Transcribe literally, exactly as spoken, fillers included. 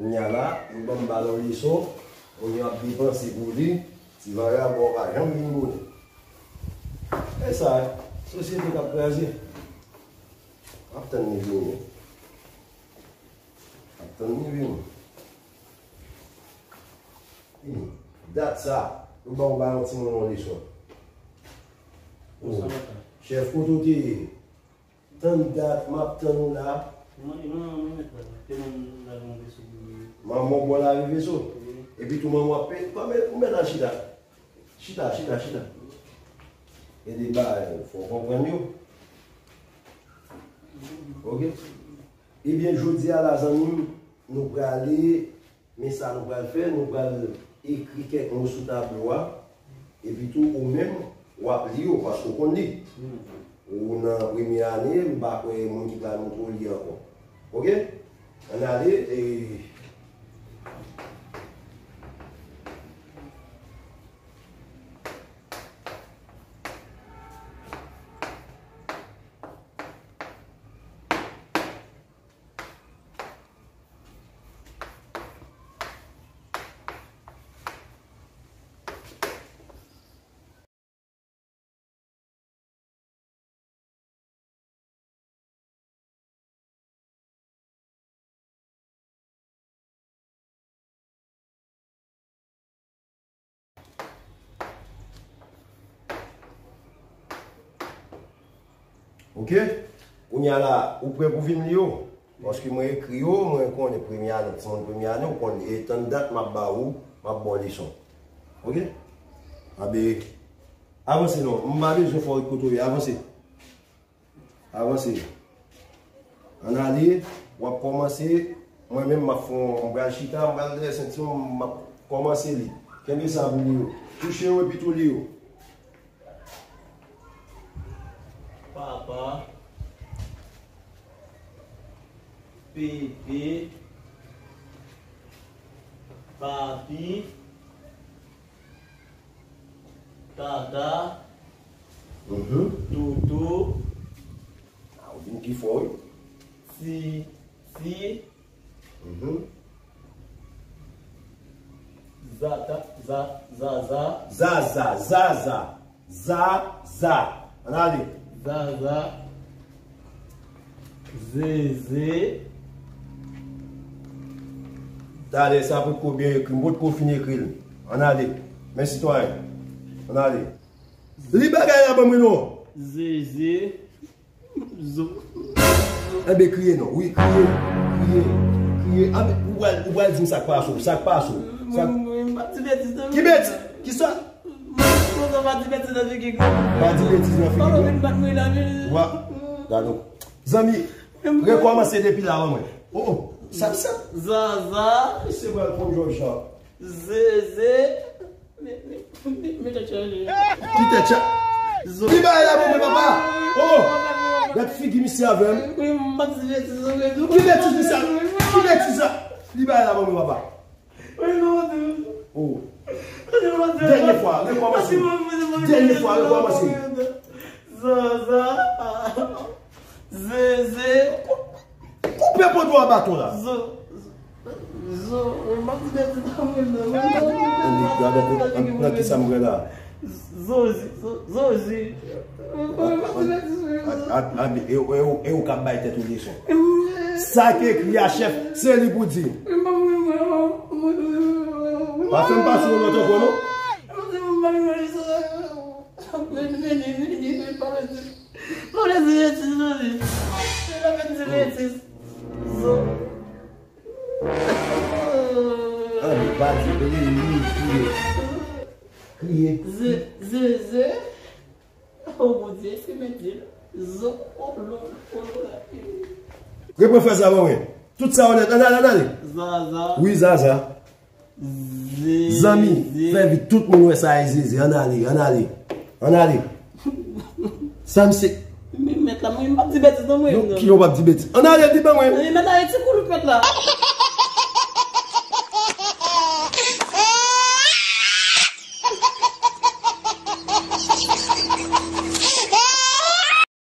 Kounye a la, yo ban m ba l yon leson, moun yo ap depanse pou li, ti vagabon pa janm vin bonnen. E sa, sosyete k ap kraze. M ap tann li vini. M ap tann li vini. Hmm. Dat sa, yo ba w ba yon timoun yon leson. Chèf, kote w te ye? Tann dat, m ap tann ou la. Manman w bò lave veso. Epi tou manman w ap pe-, kòman ou mèt al chita? Chita, chita, chita. Gen de bagay, fò w konprann yo. Oke? Ebyen, jodi a la, zanmi m, nou prale Men sa nou pral fè, nou pral ekri kèk mo sou tablo a, epi tou ou menm, w ap li yo, paske w konn li. Ou nan premye ane, m pa kwè moun ki pral montre w li ankò. Oke? Ann ale, e, Oke? Kounye a la, ou prè pou vin li yo? Paske mwen ekri yo, mwen konnen premye ane, timoun premye ane, ou konn, e tann dat m ap ba ou, m ap ba w leson. Oke? Anben, avanse non, m pa bezwen fè w ret kote w ye, avanse. Avanse. Ann ale, w ap kòmanse. Mwen menm, m ap fè yon, m pral chita, m pral drese yon ti, m ap kòmanse li. Kenbe sa pou li yo. Touche yo epi tou li yo. Papa. Pepe. Papi. Tata. Mhm. Toutou. A, ou vin pi fò, wi. Ti, ti. Mhm. Za, ta, za, za, za. Zaza, zaza. Za, za. Ann ale. Zaza. Zeze. Talè sa potko byen ekri, m potko fin ekri l. Ann ale. Men sitwayen. Ann ale. Li bagay la ban mwen non. Zeze. Zo. Enben, kriye non. Wi, kriye. Kriye. Kriye. Anben, ou pral, ou pral di m sa k pase w. Sa k pase w. Sa k... Mwen, mwen, mwen pa di betiz nan... Ki betiz? Kisa? Mwen, mwen pa di betiz nan figi w. Pa di betiz nan figi w. Mwen pa di betiz nan figi w. Wa. Gade w. Zanmi, rekòmanse depi la ban mwen. Oh, oh. Sa, sa. Zaza. Misye pral konn jòj sa. Zeze. Ki tèt chaje. Ki tèt chaje. Li bay la pou mwen, papa. Oh! Gad figi misye avè m. Ki betiz misye ap fè? Ki betiz la? Li bay la pou mwen, papa. Oh. Dènye fwa, rekòmanse. Dènye fwa, rekòmanse. Zaza. Zeze. Koupe poto a baton la. Zo, zo, zo, mwen pa di betiz nan mwen non. Ann gade nan ki sa m pran la. Zozi, zo-, zozi. Mwen pa di betiz mwen non. E, e, e, e ou k ap bay tèt ou leson. Sa ki ekri a chèf, se li pou di. Pa fè m pase yon lòt ankò non. Vini, vini, vini, vini, pa betiz. Mwen vle di betiz, Zozi. Mwen vle di betiz. Zo. Ah, li pa di, li, li, li kriye. Kriye. Ze, ze, ze. Oh, Bondye, se mèt di. Zo, oh, lo, oh, lo, la. Reprann fraz la ban mwen. Tout sa onèt. Ann ale, ann ale. Zaza. Wi, Zaza. Zeze. Zanmi, fè vit, tout moun wè sa e Zeze. Ann ale, ann ale. Ann ale. Sa misye. Men mèt la, mwen, m p ap di betiz non, mwen. Non, ki w p ap di betiz? Ann ale, di ban mwen. Men mèt la, e ti koulout mèt la.